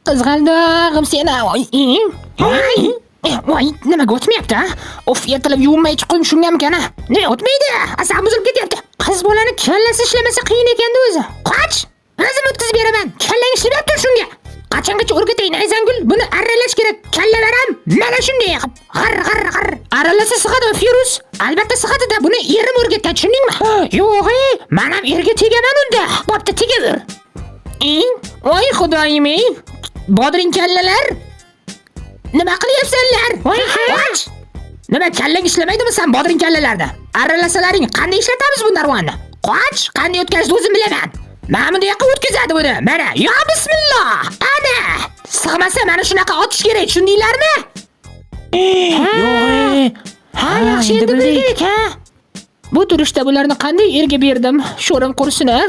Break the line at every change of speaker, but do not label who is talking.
Qizg'aldog'im seni. Voy, voy. Voy, nimaga o'tmayapti, a? Of, ertalab yuvinmay chiqdim shungamikan, a? Nima o'tmaydi? Asabim buzilib ketyapti. Qiz bolani kallasi ishlamasa qiyin ekanda o'zi. Qoch! O'zim o'tkazib beraman. Kallang ishlamayapti shunga. Qachongacha o'rgatay Nayzangul? Buni arralash kerak. Kallalaram mana shunday qilib. G'ar g'ar g'ar. Aralasa sig'adimi, Feruz? Albatta sig'adi-da. Buni erim o'rgatgan, tushundingmi? Yo'q, ey, men ham erga tegaman unda. Bo'pti, tegaver. Ing, voy xudoyim, ey. Bodring kallalar. Nima qilyapsanlar? Voy, qoch! Nima kallang ishlamaydimi san bodring kallalarda? Aralasalaring qanday ishlatamiz bu narvonni? Qoch, qanday o'tkazishni o'zim bilaman. Mana bunday yoqqa o'tkazadi buni. Mana, yo bismillah. Ana! Sig'masa mana shunaqa otish kerak, tushundinglarmi?
Yo'q, ey.
Ha, yaxshi endi bildik, ha. Bu turishda bularni qanday erga berdim? Sho'rim qursin, a?